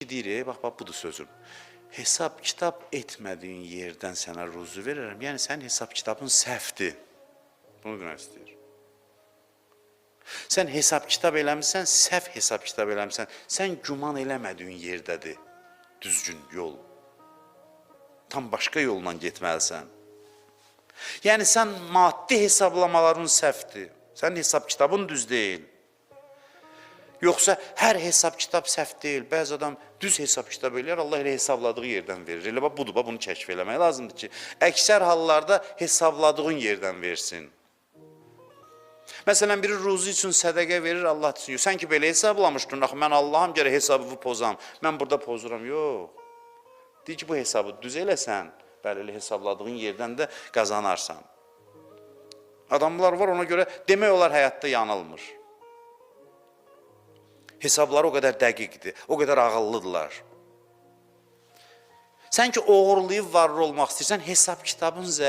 Deyir, bax, bax, budur sözüm. Hesab kitab etmədiyin yerdən sənə ruzu verirəm. Yəni sənin hesab kitabın səhvdir. Bunu demək istəyir. Sən hesab kitab eləmisən, səhv hesab kitab eləmisən. Sən güman eləmədiyin yerdədir düzgün yol. Tam başqa yolla getməlisən. Yəni sən maddi hesablamaların səhvdir. Sənin hesab kitabın düz deyil. Yoxsa hər hesab kitab səhv deyil. Bəzi adam düz hesab kitab eləyər, Allah elə hesabladığı yerdən verir. Elə bax budur, bax bunu kəşf eləmək lazımdır ki, əksər hallarda hesabladığın yerdən versin. Məsələn, biri ruzi üçün sədəqə verir, Allah üçün. Yox, sən ki belə hesablamışdın, axı mən Allaham gərək hesabımı pozam. Mən burada pozuram. Yox. Deyir ki, bu hesabı düz eləsən, bəli, elə hesabladığın yerdən də qazanarsan. Adamlar var ona görə demək olar həyatda yanılmır. Hesabları o qədər dəqiqdir, o qədər ağıllıdırlar. Sən ki oğurlayıb varlı olmaq istəyirsən, hesab kitabın zəif.